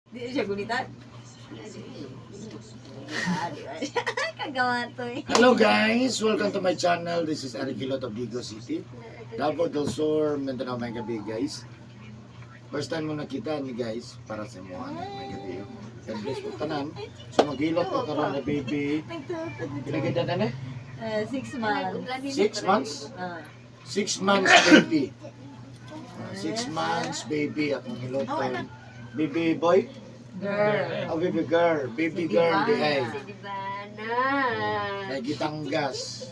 Di siya gunitan. Ah, di ba siya? Kagawa to eh. Hello guys! Welcome to my channel. This is Eric Hilot of Vigo City. Davao del Sur, Mindanao, may gabi guys. First time mo nakita ni guys para sa mo ano, may gabi. God bless po tanan. So maghilot ko karon na baby. Pila ka na eh? 6 months. 6 months? Ah. 6 months baby. 6 months baby akong hiloton. Baby boy? Girl. Oh, baby girl. Baby girl di ay. Si Divana. Nagitanggas.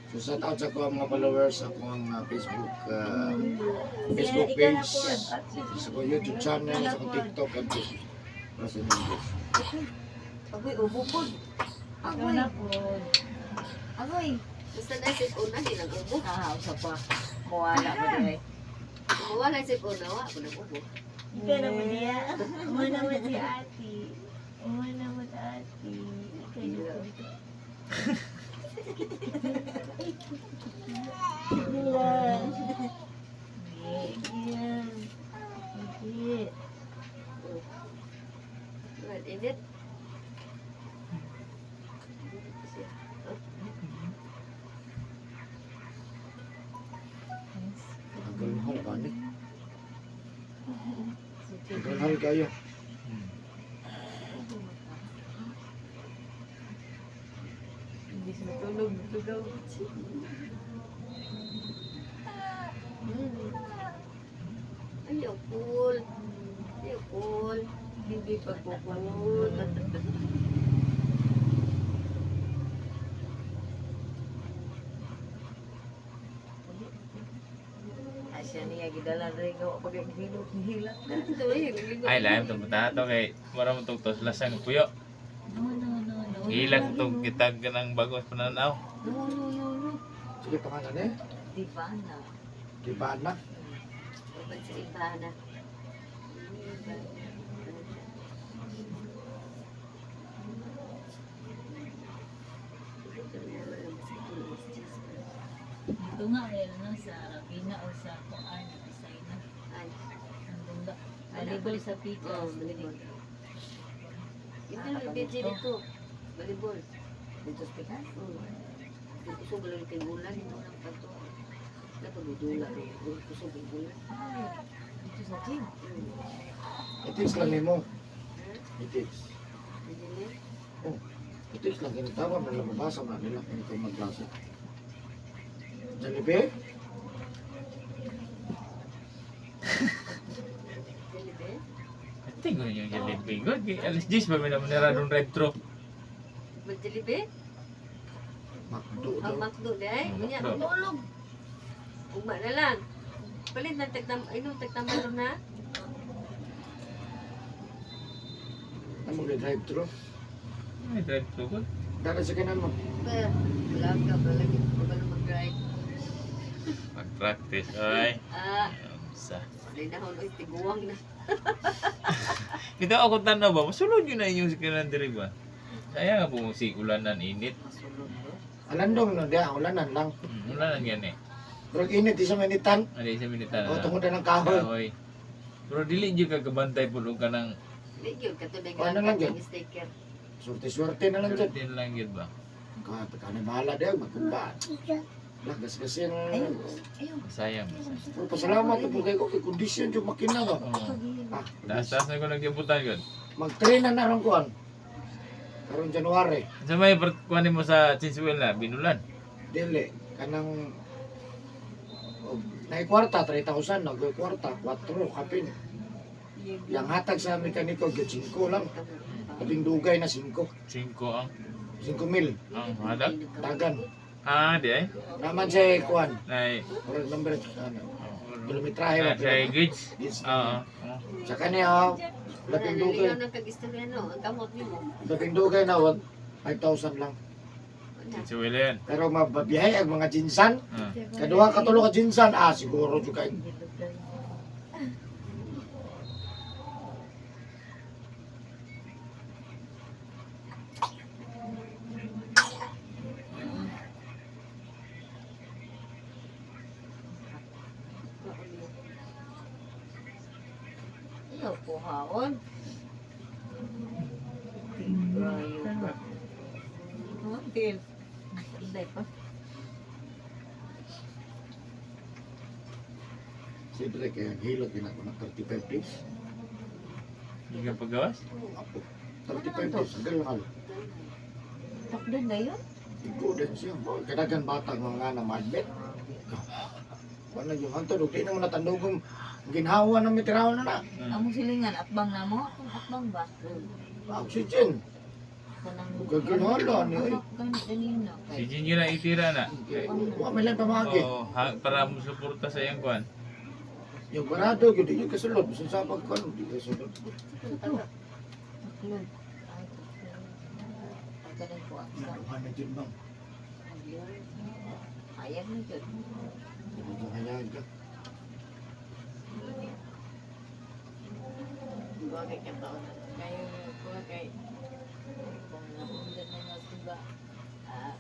So shout out sa ko ang mga followers sa akong Facebook page, sa akong YouTube channel, sa akong TikTok at para sa inyo guys. Agoy, ubo po. Agoy. Agoy. Basta na si Una, di nang ubo. Ah, usa pa. Mawala mo di ay. Wala si Una, wa ako nang ubo. Ikaw naman niya. Uma naman si ate. Uma naman ate. Ikaw naman. Sige lang. Sige. Sige. Well, init. Ang galhol ka ni. Ang galhol kayo. Hindi siya natulog. Tugaw. Ayaw, cool. Ayaw, cool. Hindi pagpupulot. Asya niya gidala rin nga pag hilot hila. Ito eh, naligo. Ay, laim itong bata to kay mura mo itong toslasan ng puyo. No, no, no, no. Ilag itong kitag ka ng bagos pananaw. No, no, no, no. Sige pangalan eh. Divana. Di ba na? Dapat si Ivana. Dito nga, meron na sa Rabina o sa Kuan, Bisayna. Ay, Ang bunda. Balibol sa Pikas. Oo, balibol. Hindi na busy dito. Balibol. Dito sa Pikas. Kusog lang kay ulan ito lang pato. Napagudula rin. Kusog ang ulan. Dito sa gym. I-text lang nimo. I-text. Hindi na. Oh. I-text lang kinitawa man lang mabasa man nila kung ikaw magklase. Jollibee? Jollibee? Tingnan yung Jollibee. Good. Kay alas 10 ba may naman nira doon drive-thru. Mag-Jollibee? Macdo Ang daw. McDo di ay. Unya, McDo. tulog. Ugma na lang. Palit ng tagtam, inom tagtamalo na. Ano mo drive-thru? May drive-thru ko. Dara sa kanan mo. Ba, wala ka, wala ka, wala mag-drive. Pag-practice, ay. Ah, Sa. wala na ako, oy, tiguang na. Dito ako tanaw ba? Masulod yun na inyong kanan diri ba? Kaya nga po si ulanan init. Masulod ba? Alandong no diya, ulanan lang. Ulanan yan eh. Pero init di sa minitan. Ano sa minita O na. tungod na ng kahoy. Kahoy. Pero dili jud ka kabantay po ka ng Di yun, katulad Ano lang yun? ng sticker. Swerte-swerte na lang dyan. swerte na lang yun ba? Kani bahala diya, magkumba. Lah, gasgasin. Ayun. Sayang. Sayang. Pero pasalamat po kayo kay kondisyon yung makina ba. Oo. Ah, Taas-taas na ko nagkibutan yun. mag-train na naron kuan. Karon January. Sa may kuhanin mo sa Chinswell na, binulan. Dili kanang oh, nay kwarta 3,000 nag kwarta 4 kapin. Yang hatag sa mekaniko gyud 5 lang. Labing dugay na 5. 5 ang 5 mil ang halag. tagan. Ah, di ay. Naman siya kuan. Nay, Murag number ano, kilometrahe ba ah, sa gauge. Gauge. Oo. Oo. Sa kaniya, labing dugay. Ano nang kag-istorya no, ang kamot nimo. Labing dugay na 5,000 lang. Wala. Chinswell yan. Pero mababiyahe ang mga jinsan. Ah. Kaduha katulo ka jinsan, ah siguro jud kay Ayaw. Kuhaon. Grayo ka. Oh, tiil. Anday pa. Siyempre, kaya ang hilot din ako ng 35 days. Hindi ka paggawas? Apo, 35 days. Ang galang halo. Takdo na yun. Igo din siya. Kadagan bata mga na ma-admit. Wala yung hantod. Di na mo natandugong ginhawa na mitiraw na na. Among silingan, atbang na mo. Akong atbang ba? Oxygen. Kanang... Gaginhala ni, oy. Ganit ganina. Si Jin yun ang itira na. Wa may lang pamagi. Oo, ha, para mo suporta sa iyang kuan. Yung barado, yun, di yung kasulod. Bisan sa pagkuhan, di kasulod. Taklod. Ay, taklod. Ay, kanang kuwan sa. Naduhan na dyan bang? Hayag na yun. Hindi ko hayag ka. Bagay ka taon. Kayo, kuha kay. Kung napundan na nga sila. Ah,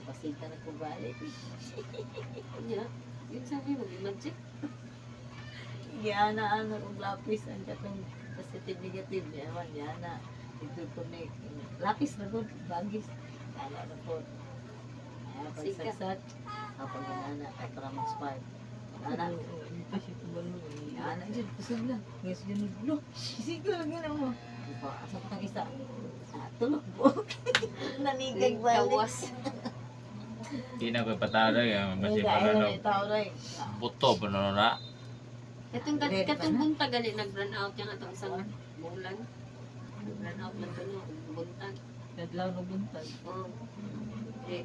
pasita na ko balik. Nya, yun sa akin, mag-magic. Yana ano kung lapis ang katong positive negative niya man yana ito ko ni lapis na gud bagis ana na po. Ay, pagsaksak kapag ana kay para mag spark ana Hindi pa siya kabalo. ana jud kusog na ngis jud no Isigo lang yun mo. pa asa pa tang isa. Ah, tulog po Nanigag balik. Tawas. Di na ko patara ya, Ay, basi dahil para na daw itaw ray. buto pa na na. Katong Red pa katong na? buntag gali nag-run out yung atong isang bulan. Nag-run out lang to no, buntag. Nadlaw no buntag. Oh. Eh.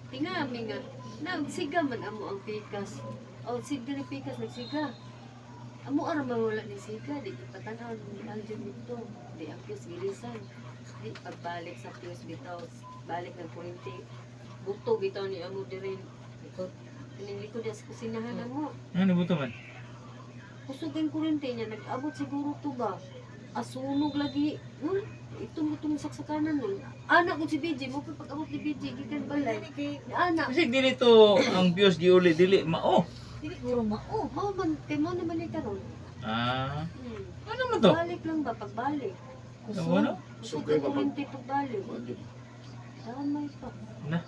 Tinga mi nga. Nagsiga man amo ang pikas. Oh, siga ni pikas nagsiga. Amo ara man wala ni siga, di patanaw ni Aljon dito. Di ang fuse gilisan. Di pagbalik sa fuse bitaw, balik ng kuryente. Buto bitaw ni amo diri. Likod. Kining likod niya sa kusinahan amo. Ano buto man? Kusog ang kuryente niya, nag-abot siguro to ba? Asunog lagi. Nun, ito mo itong saksakanan nun. Anak ko si BJ, mo pa pag-abot ni BJ, gikan balay. Anak, Kasi dili to ang fuse giuli dili mao. Dili guro mao. mao man, kay mo naman ni karon. Ah, Hmm. ano man to? Balik lang ba, pagbalik. Ano? Kusog Sugay ang ba pag- kuryente pagbalik. Kuhan dyan. Damay pa. Na.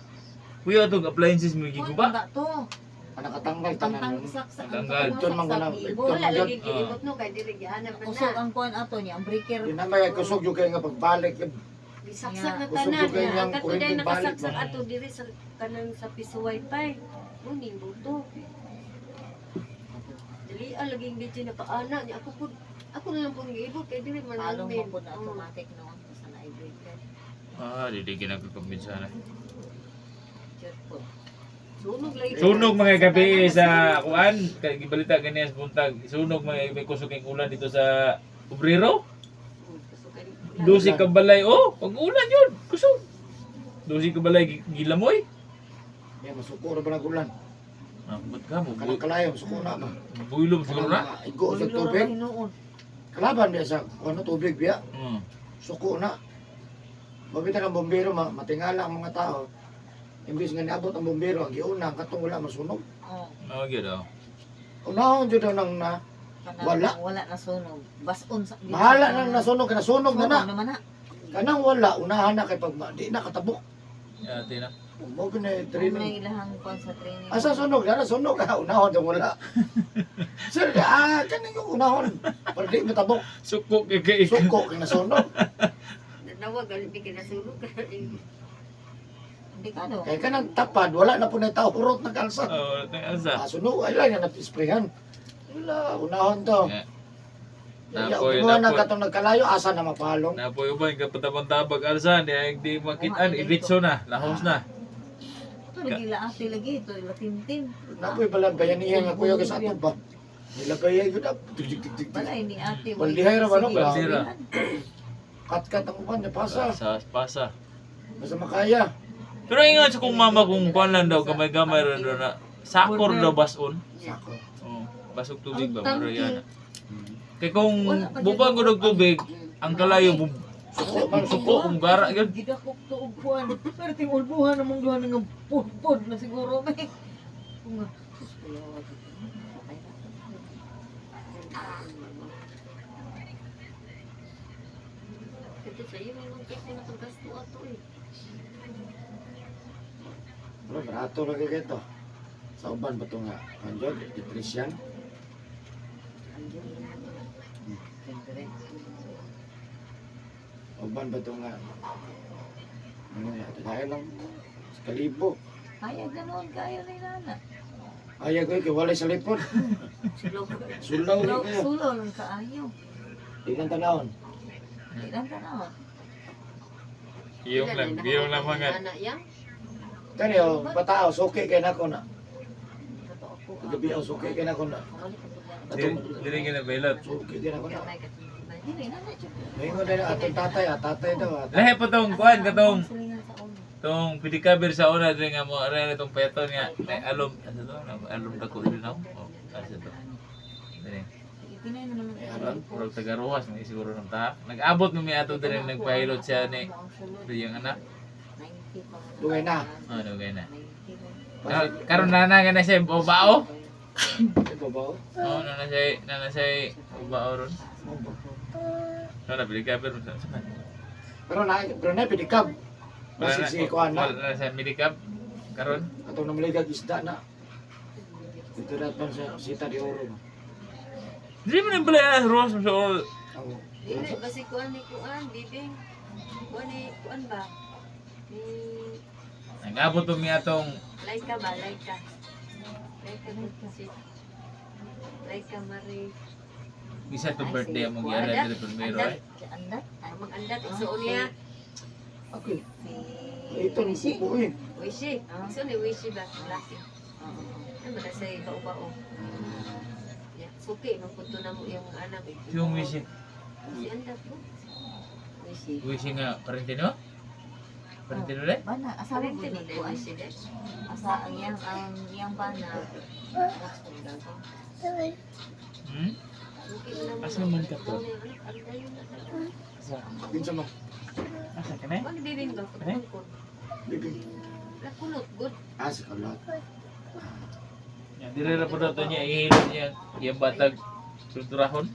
Kuya itong appliances mo giguba. Kuan ba to? Ah, nakatanggal Tangtang tanan. saksak. Tanggal. Ito man ganang- ito Wala man lagi giibot no, kay dili gihanap na Kusog na. ang kuan ato niya, ang breaker. Di na may kusog yung kaya nga pagbalik. Gisaksak na Kusog tanan. yung kanyang Ang kato kuryente dahil balik nakasaksak ba? ato diri sa kanang sa piso wifi. Mo ning buto. Dili ah, laging BJ na paana niya ako pud ako na lang pud giibot kay dili man Palong namin. mo po na Oo. automatic noon basta na i-breaker. Ah, dili ginagkukumbinsa na. Jud po. Sunog lagi. Sunog mga gabi sa kuan, kay gibalita ganiya sa buntag. Sunog mga gabi kusog kay ulan dito sa Obrero. Dusi ka balay oh, pag ulan yun, kusog. Dusi ka balay gilamoy. Yan, masuko ra ba ng ulan? Ah, ba't ka mo? Kanang kalayo, masuko na ba? Builom siguro Kanang na. mga igo sa Ulo ra tubig. ba hinuon? Kalaban biya sa ano tubig biya. Suko na. Mabita ng bombero, matingala ang mga tao. Imbis nga niabot ang bombero, ang giuna, ang katong wala masunog. Oh, Oh, gyud oh. Unahon jud daw nang na. kanang Wala. Wala na sunog. Bason sa Bahala nang nasunog, kanasunog na na. Sunog naman na. Kanang wala, unahan na kay pag di na katabok. Ate na. Mo gina Kung may training. ilahang kuan sa training. Asa sunog, dara sunog ha, unahon daw wala. Sir, ah, kaning yung unahon. Para di matabok, Suko kay kay. suko kay nasunog. Nawag gali bi kay nasunog. Hindi ka do. Kay kanang tapad, wala na po na tao hurot na kalsa. Oh, asa. Ah, sunog, ay lang na sprayhan. Wala, unahon to. Yeah. Ya, Napoy, kumuha na napoy. katong nagkalayo, asa na mapalong. Napoy uban kapatabang-tabag alsa di ay di makitaan iritso na, lahos na. Ito lagi la ate lagi ito ila timtim. Napoy pala bayanihan nga kuya sa ato ba? Nilabay yun na. Dig, dig, dig, dig, dig. Balay ni ate. Baldihay ra ba, no? Sige, Baldira. Kat-kat ang uban niya, pasa. Sa pasa. Basta makaya. Pero ingat sa kong mama kung kuan lang daw gamay-gamay ra daw na sakor daw bason. Sako. Oh, basog tubig ba Ang mura tangki. yan. Kay kung bubang ko og tubig, ang kalayo bu Suko man, suko suko. kung gara gyud. Gidakop to og kuan. Pero ting ulbuhan namong duha nga pudpud na siguro may. Kung nga, sus, kuya, wag. Patay na. Ito sa iyo, may mga kaya na paggasto ato eh. Pero barato lagi kito. Sa uban ba ito nga? Anjod, electrician. Siyempre. Uban ba ito nga? Ano nga? Kaya lang. Sa kalibo. Kaya ganoon, kaya ni nana. Ayaw ko kay walay sa lipod. Sulaw. Sulaw Sulaw, ni kayo. sulaw lang kaayo. Di lang tanawon. Di lang tanaw. Iyong lang, iyong lang mga Anak yang. Kani oh, patao suki kay nako na. Totoo po. Gabi oh, suki kay nako na. Kamali ka pala. Dili dili ka na bailot. Suki kay nako na. Gamay ka. Dili nana jud. Maingon na atong tatay, ah, tatay daw. Ah. Lahi pa tong kuan katong Silingan sa ulo. tong pedicabir sa una diri nga mo aray tong peton nga nay alom asa to na alom dako dili na oh asa to. Dili. Itinay na naman. Ay, aron. Murag taga Rojas may siguro ng ta. Nag-abot mo mi ato diri nagpahilot siya ni iyang anak. 90 pa man. Dugay na. Oh, dugay na. 90 ba? Karon nana ka na siya bao. Ito ba? oh? Oh, nana siya bao ron. No, na pedicabir mo sa sa. Pero na pedicab. Basig si kuan na. Wala na siya medicab karon. Atong namaligag isda na. Dito na pa sa Sita de Oro. Dili mo nang balay Rojas mo sa all. Ang Dili basi kuan ni kuan, bibing. Kuan ni kuan ba? Ni Nag-abot pa mi atong Laika ba, Laika. Laika ba si Laika Marie. isa to birthday among giala diri primero eh. Si Andat? Amang andat igsuon niya. Okay. Si... Ito ni kuko eh. Wishi. Igsuon ni Wishi ba? Laki. Oo. Ano ba na sa bao-bao? Ya, suki man pud to na mo yung anak. Yung wishi. Si andat mo. Wishi. Wishi nga parentino? Parentino le? Bana, asawa ko Parente ni no dai Kuan. Wishi dai. Asa ang iyang bana. Hmm? Suki man na mo. Asa man ka to? Mao na yung anak, ang dayon na talaga. Asa? Kinsa man? Asa ka na? Kuan ni bibing ba? Eh? Kuan. Bibi. Lakulot good. Ah, sa kalot. Ya, dire ra pud to niya ihilot niya iyang batag sulturahon.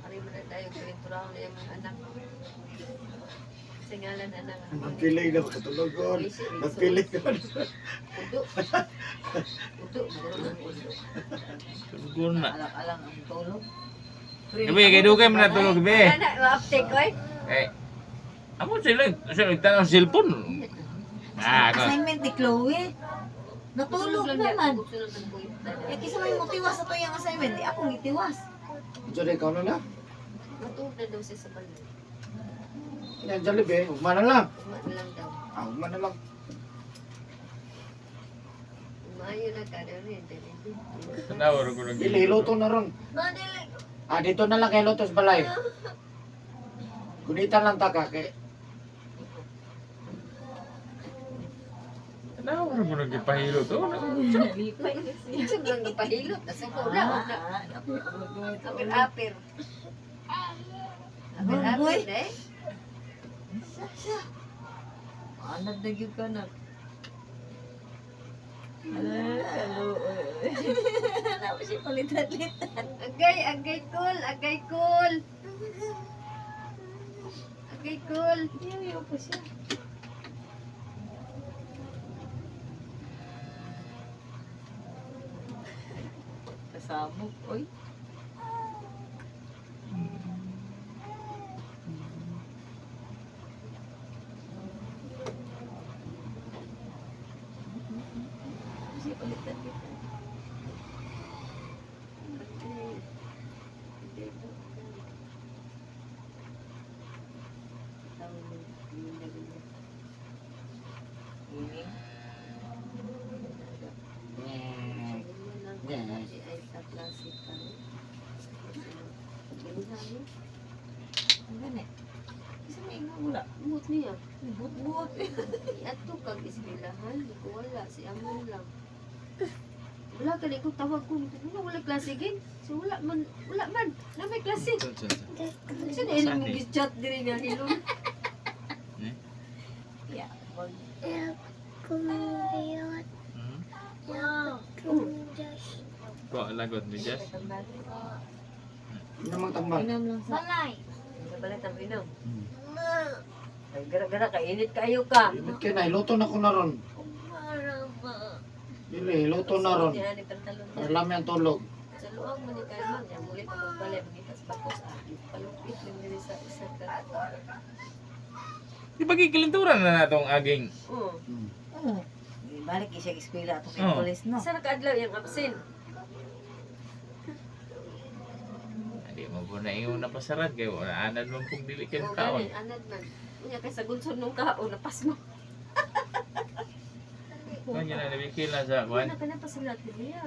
Ari man na tayo kuwenturahon na yung mga anak. Sa ngalan anak. Ang pili na makatulogon. Wishi, Ang pili ka. Udo. Udo, madalo ang udo. Tulgon na. Alang-alang ang tulog. Gabi kay dugay man na tulog gabi. Ana, ma-uptake oy. Eh. Amo sila sila tanong cellphone. Ah, ko. Assignment ni Chloe. Natulog naman. Sulod ang kuy. Eh, kisa may motiwas sa to yung assignment. Di akong itiwas. Diyan ikaw na na. Matulog na daw siya sa balay. Yan Jollibee, ugma na lang. Uma na lang daw. Ah, ugma na lang. Maayo na ka daw ni dili. Tanaw ra ko nag. Dili hiluto na ron. Madili. Ah, dito na lang kay Lotos Balay. Gunitan lang ta ka kay Tanaw ra ko nagpahilot. Oh, Lipay. Sa lang gipahilot asa ko wala na. Apir-apir. Apir-apir eh. Siya. Anad na gyud ka na. Hello. Ano siya palitan-litan. Agay, agay kol, agay kol. Agay kol. Iyo po siya. Kasamok, oy. Siya palitan-litan. Ining. Ang gani. Kasi may ingon wala. Umot niya. Buot-buot. Iadto kag eskwelahan, di ko wala si Amon lang. Wala ka ko tawag ko, wala wala klase gin. So wala man, wala man. Na may klase. Sa na ilang Saan eh? chat diri nga hilom. Yeah. Wag. Hmm? Ko lagot mi Jess. Namang tambal. Inam lang sa... Balay. Balay tamo inom. Ay, gara-gara ka init kaayo ka. Init kay na, iluto na ko na ron. Dili, iluto na ron. Niya ni pantalon niya. Para lami ang tulog. Sa luang man ni Kalman, niya muli pa magbalay mangitas bakos ah. Palupit lang diri sa isa ka. Di ba gikilinturan na natong aging? Oo. Oo. Balik siya eskwela atong Oo. pulis no. Isa na kaadlaw iyang absent. Hindi mo po na iyong napasarad kayo. Wala anad man pong dili kayo Oo, kaon. gani, anad man. Unya kay sa gunsod nung kaon napas mo. Kanya na nabikil na sa kuan. Wala ka na pa sila niya.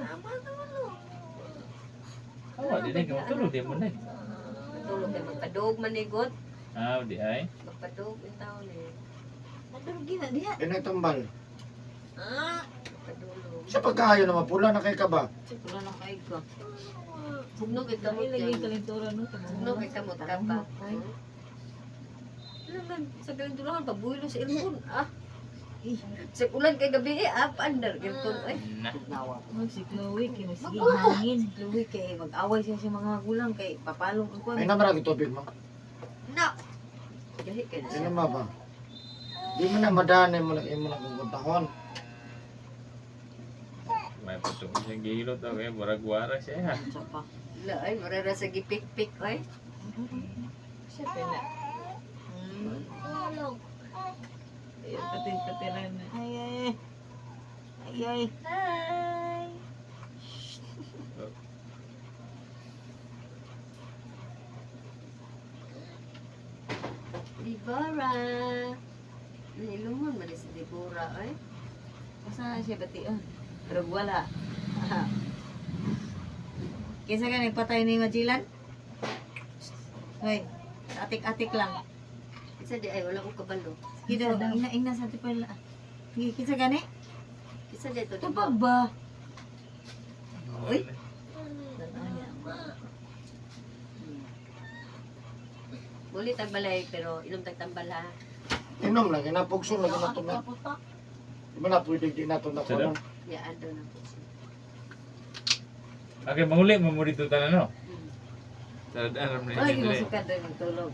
Awa, di na kayo matulog di mo na. Matulog kay magpadog manigot. Ah, di ay. Magpadog in taon eh. Pero gina diha. Pinay tambal. Magpadulog. Sa pagkaayo naman, pula na kay ka ba? Wala na kay ka. Hugnog kay kamot Lagi yan. kalinturan no. Hugnog kay kamot ka pa. Ano man, sa kalinturahan, pabuilo sa ilpon. Ah. Sa ulan kay gabi eh, ah, paandar. Ilpon, ay. Na. Nawa. Mag si Chloe kay masige hangin. Luwi kay mag-away siya sa mga magulang kay papalong ang kuan. Ay naman tubig mo. Na! Gahi kay na Ay siya. naman ba? Di mo na madaan mo na imo na kung kuntahon. May putok siyang gihilot ako eh. Murag-wara siya ha. Sa pa. La, ay, marara sa gipik-pik, ay. Siya pala. Ayun, patin-patiran na. Ay ay. Ay ay. Hi! Deborah! Nahilungon man si Deborah, ay. Asa na siya bation? Pero wala. Kinsa ka nagpatay ni Magellan? Hoy, atik-atik lang. Isa di ay, wala ko kabalo. Sige daw, ingna ingna sa tipol. Sige, kinsa gani? Isa di ito, Tubag ba? Uy. Muli tagbalay, pero inom tagtambal ha. Inom lang, inapugso lang na to na. Di mo na pwede di na to na Sarap. kuno. Yaan daw na po siya. Okay, manguli mo mo dito tanan no. Mm. Taradaan ram na Wala yun gyud dili. masukan doon magtulog.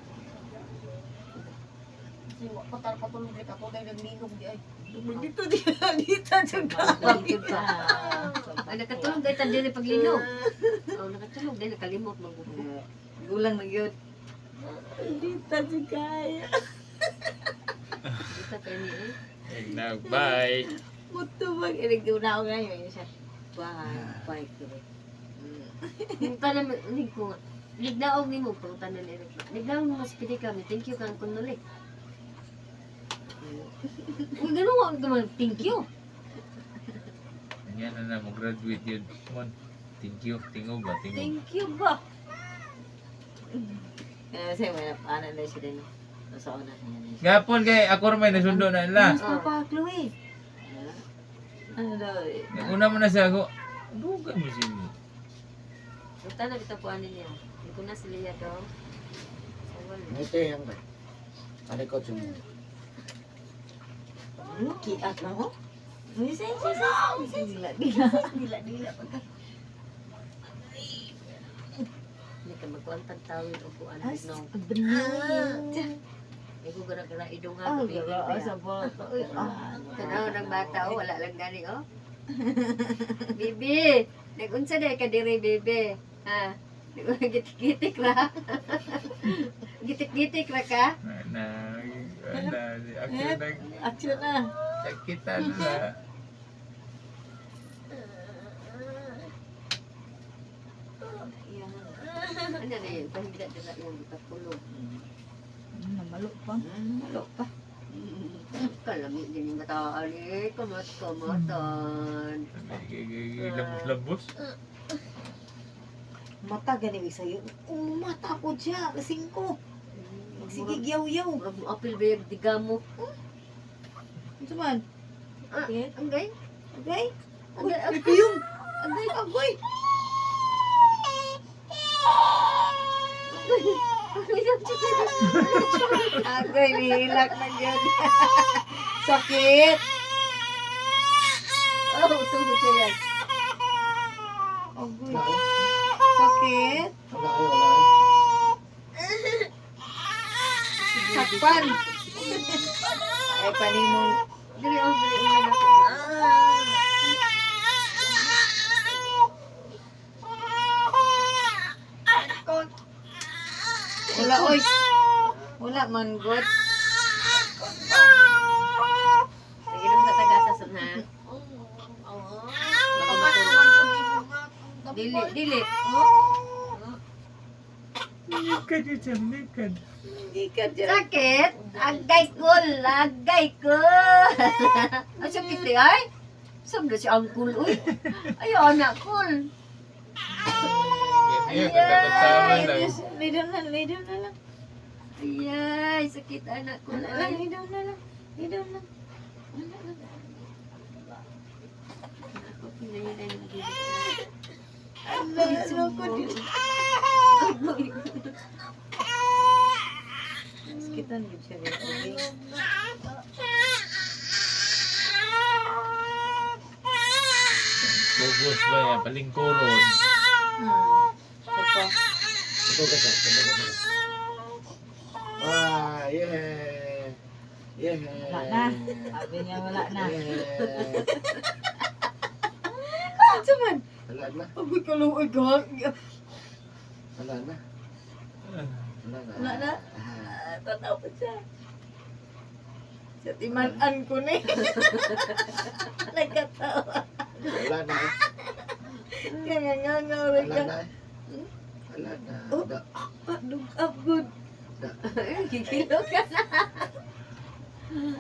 Dito dito dito jud ka. Bagyo pa. Ay, nakatulog dahil tayo dili paglinog. Oh, nakatulog dahil nakalimot magupo. Gulang na gyud. Dito jud kaya. Dito kayo ni eh. Bye. Mutubag ilig una ko ngayon siya. Bye, bye. Yung tanan, nig ko nga. Nignaog ni mo, pang tanan Eric. Nignaog mo mas pili kami. Thank you kang kunuli. Uy, ganun nga naman. Thank you. Yan na na mo graduate yun. Mon. Thank you. Tingog ba? Tingog. Thank you ba? Kaya kasi may ano na siya din. Sa una niya na siya. Gapon kay ako ra may nasundo na nila. Mas papa, Chloe. Ano daw eh. Una mo na siya ako. Dugay mo siya mo. Yung tanan, ito po ano niya. Hindi ko na si Leah daw. So, wala. Ngiti yan ba? Ano ko mo? Ano, kiat lang oh. Uy, say, say, say, say, say. Dila, dila. Dila, dila. Pagka. Hindi ka magkuantag tawid o kuan. As, No. ang brilliant. Hindi ko gara-gara idong ha. Ah, gabi, gara, gabi, sa bata. Uy, ah. Tanaw ng bata, oh, wala lang gani, oh. Bibi, nagunsa dahil ka diri, bibi. Ha? Gitik-gitik ra. Gitik-gitik ra ka? Na na na ako nag Action na. sakitan na. Ano na yun? Pahigda dila yung kapulog. Namalo pa. Malo pa. Kalami din yung bataan eh. Kamat-kamatan. Lambos-lambos. Mata gani wig sa'yo. Umata ko siya. Lasing ko. Sige, yaw-yaw. Murag mo apil ba yung diga mo? Ano man? Ah, Anggay? Okay? Uy, Agay, may piyong. Agay, agoy. Agoy, nihilak na yun. Sakit. Oh, tungkol siya yan. Agoy. Sakit. Wala ay, wala ay. Takpan. Ay panimong Dili oh, dili ulan ako. Wala oy. Wala man god. Sige lang sa tagatas na. Baka naman po ni mga Dili, dili. Hindi ka dyan. Sakit? Agay ko, agay ko. Ang sakit di ay. Saan na si Uncle, uy. Ay, anak ko. Iya, katawa lang. Lay down na, lay down na lang. Ay, sakit anak ko. Wala lang, Ay. lay down na lang. Lay down lang. Wala lang. Ako, pinahilan ng gilid. Ala, loko din. Sakitan gid siya rin. Okay. Tugos ba yan? Palingkuron. So pa. Ito ka siya. Ito ka siya. Ah, yeah. Yeah. Wala na. Sabi niya wala na. Yeah. Ano man? Wala na. Agoy ka lang, ay gag. Wala na. Wala na. Wala na. Ah, tanaw pa siya. Sa timan-an ko ni. Nagkatawa. Wala na. Eh. Kaya nga nga rin Wala ka. na. Eh. Wala na. Oh. Da. Ah, Look up good. Ay, Gigilokan.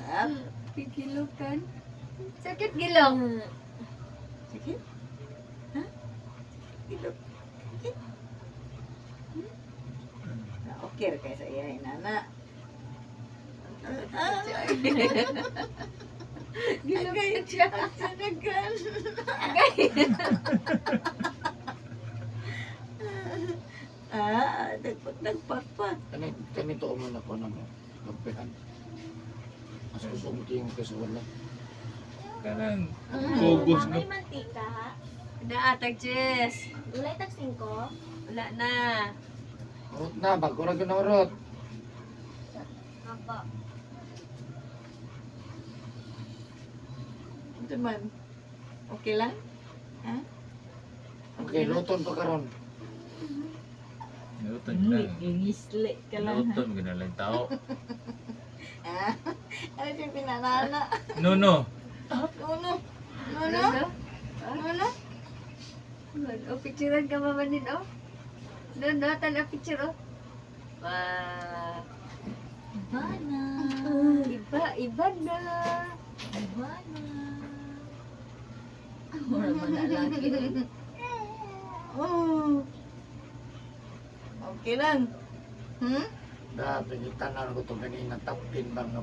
Ah, Gigilokan. Sakit gilong. Sige. Ha? Ilok. Sige. Ah, okay ra kay sa iya inana. Gilokan siya. Sanagan. Ah, nagpak nagpak pa. Kani kanito man ako na mo. Kapehan. Mas gusto mo tingin kaysa wala. Kanang tugos May nga. mantika. Naatag, Jess. Wala tag 5. Wala na. Urot na, bago ra gyud na urot. Apa. Ito man. Okay lang? Ha? Okay, luton pa karon. Luton lang. Gingisli ka lang. Ha? Luton gina lang tao. Ah, ano siya pinanana? No, no. No, no. No, no. Ano? No, no. O, picturean ka mama din, oh. No, no, tala picture, oh. Wow. Iba na. Iba, iba na. Iba na. Wala man na lagi. Oh. Okay lang. Hmm? Grabe, gitanan ko to kanina top 10 ba nga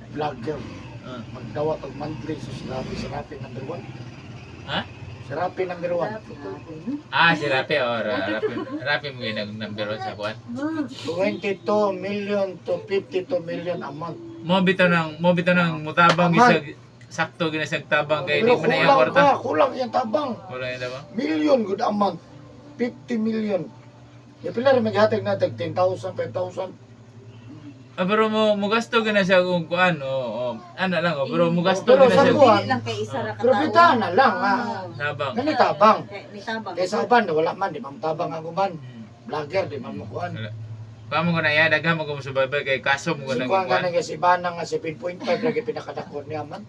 vlogger. Ah. Magdawat og monthly so grabe si Rapi number 1. Ha? Si Rapi number 1. Ah, si Rapi. Oh, Rapi. Rapi mo yun ang number one sa kuan. 22 million to 52 million a month. Mo bitaw ng mutabang Aman. isag sakto ginasag tabang kay di Pero man na iyang kulang kwarta. ka, kulang yung tabang. Wala yung tabang. Million good a month. 50 million. Ya pila rin maghatag na tag 10,000, 5,000. Ah, pero mo mugasto gina siya kung kuan o oh, ana lang oh, pero mugasto Pero gina sa siya kuan, Dili lang kay isa ra ka Pero tao. bita na lang ha. tabang. Ngani tabang. Kay ni tabang. Kaysa uban wala man di man tabang ang uban. Hmm. Vlogger di man mo kuan. Wala. Pamo ko na yan, daghan mo ko musubaybay kay kaso mo ko Si nang kuan kuan. ka nga si Bana nga 7.5 lagi pinakadakon niya man.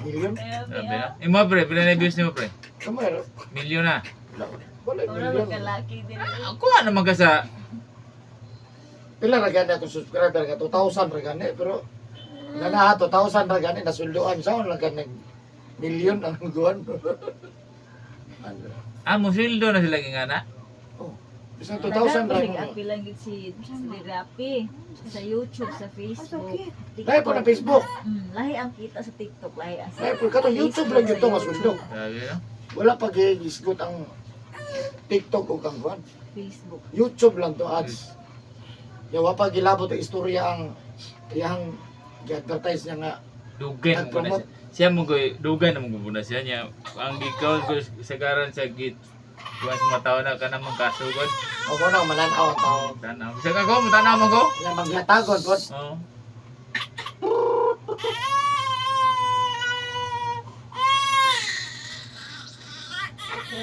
Million. Grabe na. Imo pre, pila na views nimo pre? Kamo ero. Milyon na. Wala wala Wala million. magkalaki din. Ah, kuha naman ka sa Pila ra gani akong subscriber ka 2,000 ra gani pero na na 2,000 ra gani nasulduan sa lang gani million ang guan. Ano? Ah, mo sweldo na sila ngana. Oh. Bisan 2,000 ra mo. Ako lang gid si si Rapi sa YouTube, sa Facebook. Lahi po na Facebook. Lahi ang kita sa TikTok, lahi ang sa Lahi po katong YouTube lang gyud to nga sweldo. Grabe no. Wala pa gigisgot ang TikTok o kang kuan. Facebook. YouTube lang to ads. Ya wa pa gilabot ang istorya ang iyang gi-advertise niya nga Dugay mo ko na siya. Siya mo ko dugay na mo ko na siya niya. Ang gikaon ko sagaran sa git Kuan sa mga tao na ka namang kasugod. Ako na mananaw ang tao. Tanaw. Bisag ako, mutanaw mo ko. Nga maghatagon pod. Oo.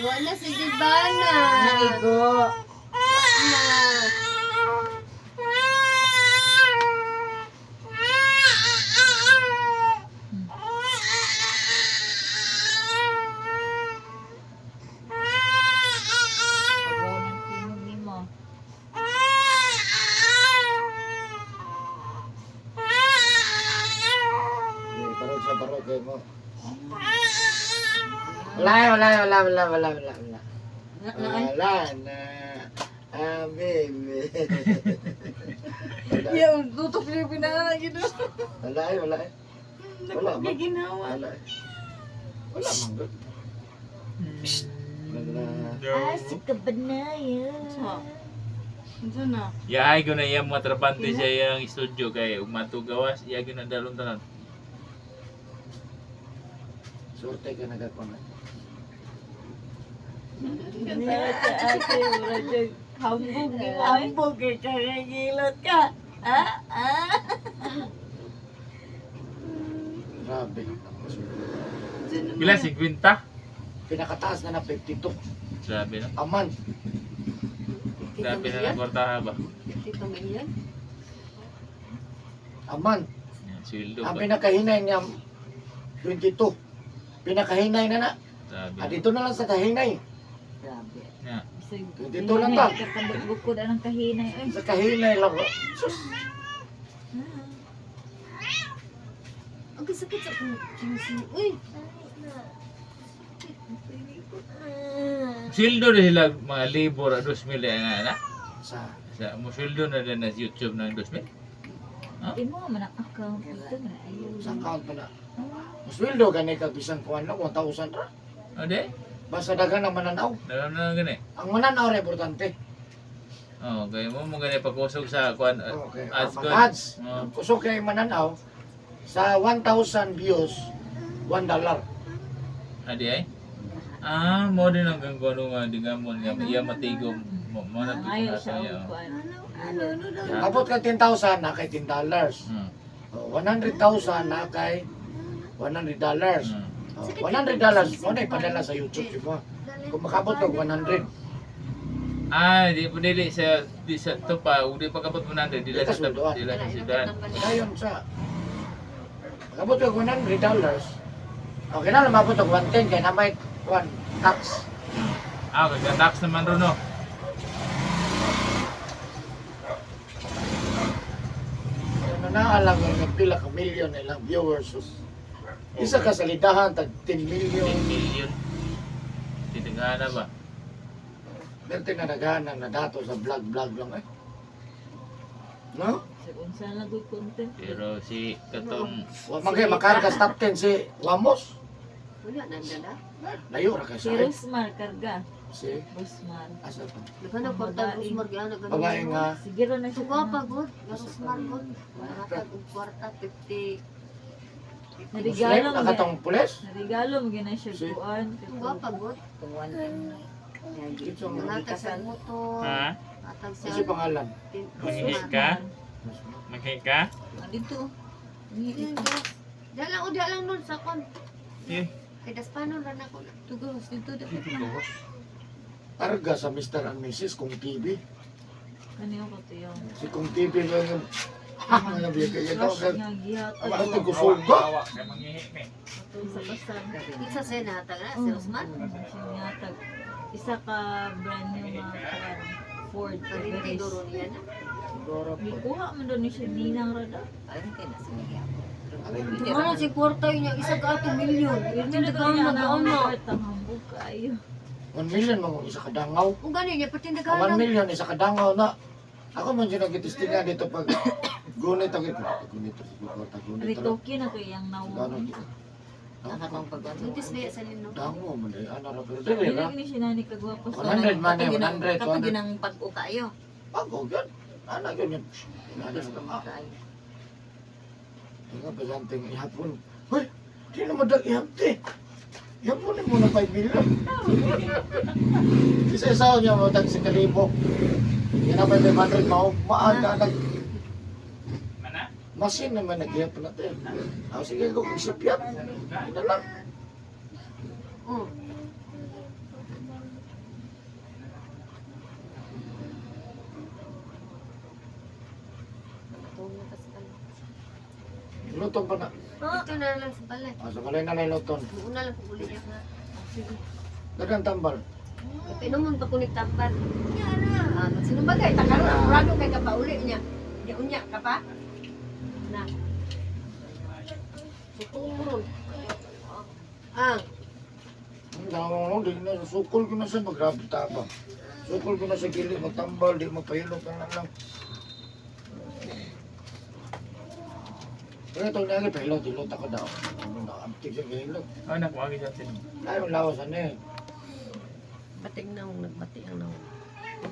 Wala si Gibana. Naigo. Na. Pagawa ng tingog nimo. Eh, parog sa parog kay mo. Wala, wala, wala, wala, wala, wala, wala. Wala na. Ah, baby. Wala. Yeah, tutok niyo pinangalan gito. Wala eh, wala eh. Wala man. Ginawa. Wala eh. Wala man. Good. Wala. Asa ka ba na yan? Unsa na? Yahay ko na iyang mga trabante sa iyang studio kay ug matugawas, iya gyud ang dalon tanan. Surte ka nagkakuan. Ate, wala siya. Hambog ni mo. Hambog kay kagilot ka. Ah, ah. Grabe. Pila 50? Pinakataas na na 52 Grabe no. a month. Grabe na ang kwartaha ba. Tito Million. A month. Yan, sweldo Ang ba. pinakahinay niya 22. Pinakahinay na na. Grabe. Ah, dito na lang sa kahinay. Grabe. Yeah. Dito lang ta. Bukod anang kahinay oy. Sa kahinay lang. Sus. Ang kasakit sa akong sisi. Uy! Sweldo na sila mga labor a 2,000 na na. Sa Sa mo sweldo na din na sa YouTube ng 2,000. Imo man ang account dito man ayo. Sa account mo na. Masweldo gani kag bisan kuan lang 1,000 ra. O di? Basta daghan ang mananaw. Dalam na lang gani. Ang mananaw ra importante. Oh, kay mo mo gani pagkusog sa kuan Okay. ads Ang ko. ads. Oh. Kusog kay mananaw sa 1,000 views, $1. Adi ay. Ah, mo din ang ganggono nga dingamon nga iya matigom mo mo na Ayaw pud siya niya. og kuan. Abot ka 10,000 na kay $10. Oh, 100,000 na kay $100. Oh, $100 mo na ipadala sa YouTube di ba? Kung makabot og 100, Ah, di po dili sa di sa to pa, ug di pa kabot mo nandre, dila Di ka sa sweldoan. dila sa syudad. dayon sa makabot og $100. Okay na lumabot og 110 kay na may one tax. Ah, kay tax naman ron no. Ano na alam nga pila ka million ilang viewers. Sus. Isa ka salidahan tag 10 million. 10 million. Titingana ba? Berte na nagana na dato sa vlog vlog lang eh. No? Sa unsa lang gud content. Pero si katong Wa man kay makarga sa top 10 si Wamos. Wala na dala. Layo ra kay Si sa Rosmar karga. Si Rosmar. asa pa? Naghanap Ang kwarta babae. Rosmar gyud na Babae nga Siguro na siya. Tuga pa gud, Rosmar gud. Nahatag og kwarta 50. Muslim Narigalo na mo. katong pulis. Narigalo mo gina siya Si- kuan. Tuga pa gud. Kinsa nga? Nahatag sa motor. ha? Hatag sa Kasi pangalan. Manghi ka? Manghi ka? Dito. Dala o dala nun sa kon. Eh, Kay daspanon ra na ko. Tugos dito dapat na. Targa sa Mr. and Mrs. Kung TV. Kaniyo ko to yung. Si Kung TV lang yung ha mga bigay ito. Crush nga gihatag. Ano ito gusuga? Kay manghihi mi. Atong sa kasal. Kinsa sa nahatag na si Rosmar? Siya gihatag. Isa ka brand new nga kuan. Ford Parente Everest. duro niya na. Gikuha man daw ni siya ninang ra daw. Ano si kwarta niya isa ka ato milyon. Yun Tindagan na na na na. ang hambog kaayo. 1 million mga isa ka dangaw. Kung gani niya Ang patindagan 1 million isa ka dangaw na. Ako man siya nagtitinga dito pag gunit ang ito. Gunit gunit gunit. Ritoki na kay ang nawong. Gano'n dito. Buntis ba sa lino? Dangaw man eh. Ano ra pero dili ra. Dili ni siya nani kagwapo sa 100 man eh, 100, Kapag 200. yun ang pag-o kayo. Bago gyud. Ana gyud yun. Ana gyud. Nga pasanteng ihapon. Hoy, di na madag ihapte. Yan po mo na 5 million. Isa-isa niya mo tag sa kalibo. Yan ang 500 mao maanda nag Mana? masin naman nagyap natin. Ah, sige ko isip yan. Ina lang. Oh. Luto pa na. Ito na lang sa balay. Ah, sa balay na lang luton. Una lang kung uli niya. Sige. Dagang tambal. Pinumun pa kunig tambal. Ah, magsinubagay, takaroon, apurado kay ka pa uli niya. Unya unya ka pa. Na. Sukuron. Ang Ang dama mo, di na sukol ko na sa magrabe taba. Sukol ko na sa gili, magtambal, di mapahilot na lang. Pero ito na pahilot, hilot ako daw. Ano na, antik sa gilot. Ah, nakuha sa atin. Ay, ang lawas ano eh. bating na nagbati ang naong.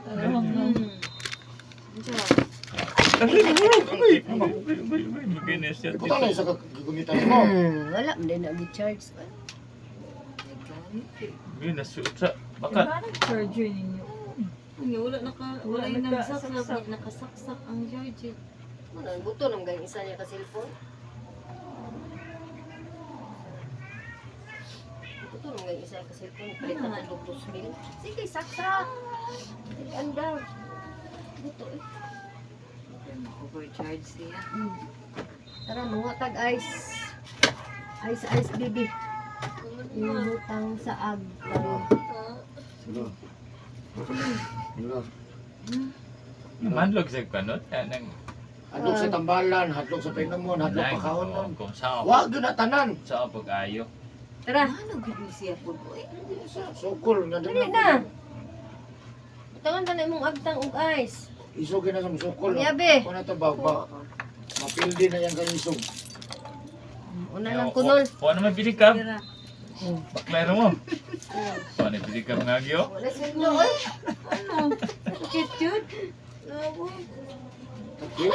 Ay, ay, maginis yan. Iputan na isa ka gagamitan mo. Wala, hindi na gi-charge. Ginas sa bakat. Parang charger ninyo. Unya, wala naka wala Wala yung nagkasaksak. nagsaksak, nakasaksak ang charger. Wala, buto nang gayong isa niya ka cellphone. Buto nang gayong isa niya ka cellphone. Palit na ng 2,000. Sige, saksak. Sige, andar. Buto eh. Overcharge siya. Tara, mga tag ice. Ice, ice, baby. Yung butang sa ag. Sige. Sige. Manlog sa kanot. Nang Hadlok sa tambalan, hadlok sa painumon, hadlok pa kaonon. Kung sa Wag yun na tanan. sa pag-ayo. Tara, Ano gid ni siya po eh? Sukol nga dali na. Butangan ta na imong agtang og ice. Isog na sa sukol. Yabe. Kung na ito ba, ba? Mapildi na yan kang isog. Una lang kunol. Kung ano may bili ka, Tira. baklero mo. Kung ano bili ka mga gyo. Wala sweldo oy. Ano? Cute cute. Okay?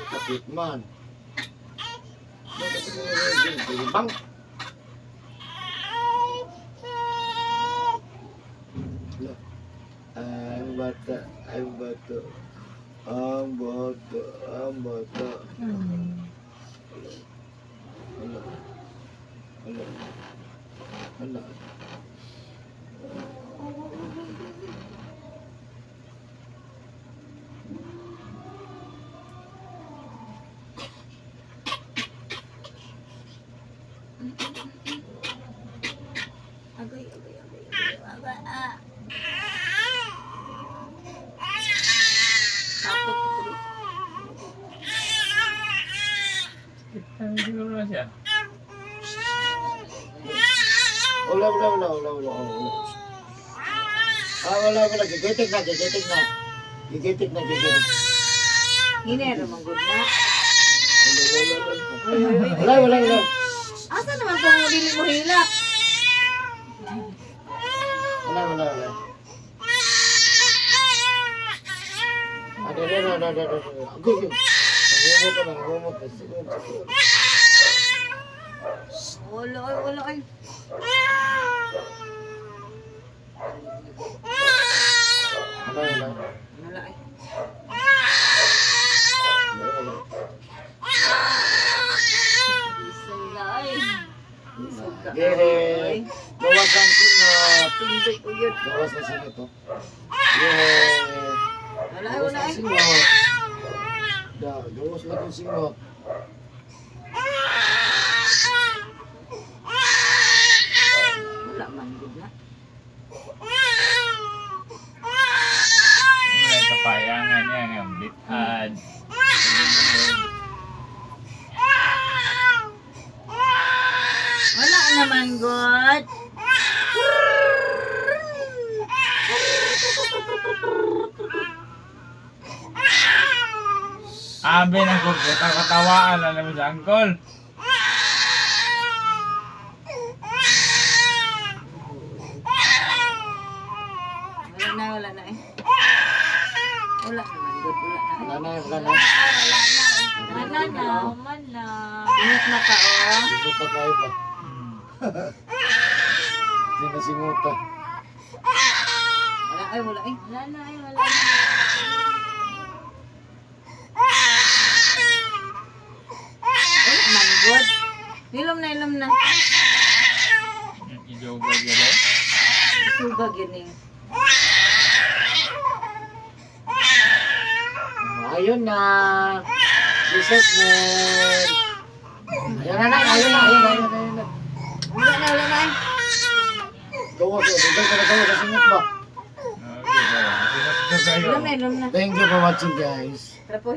Kapit man. Bang! Ang bata, ang bata, ang bata, ang bata. Wala. Wala. Wala. Agoy, agoy, agoy, agoy. Agoy, ah. Tapos, Siguro na siya. Wala, wala, wala, wala, wala, wala. Ah, wala, wala. Gigitik na, gigitik na. Gigitik na, gigitik. Hinero mong good na. Wala, wala, wala. Wala, wala, wala. Asa naman kung dili mo hilak? Wala, wala, wala. Ah, da, da, da, da, da, da, da. Go, go. Nangungot ka, nangungot ka. Sige, sige. Wala ay, wala ay. Wala, wala. Wala ay. Wala, wala. Isang ay. Isog ka. Gere. Gawas ang singot. Pindot ko yun. Gawas ang singot, oh. Yeah. Wala ay, Gawas wala ang ay. singot. Da, gawas lang ang singot. Wala man good na. Wala sa payangan niya nga bitad. Wala naman good. Abi ng katawaan na naman sa angkol. Wala na, wala na eh. Wala naman good, wala na. Wala na, wala na. Wala na. Wala na, human na. Ingat na ka, oh. Dito pa kayo ba? Hindi na singuta. Wala, ay, wala, ay. Wala na, ay, wala na. Wala man, good. Ilom na, ilom na. Ijoga gyud. Sugag yun eh. Ayun na. Jesus name. Ayun na, nay. Ayun na, ayun na, ayun na, ayun na. Wala na, wala na, ay. Gawa ko. Dugay ka na gawa sa singot ba? Okay, Ilom na, ilom na. Thank you for watching, guys. Trapo.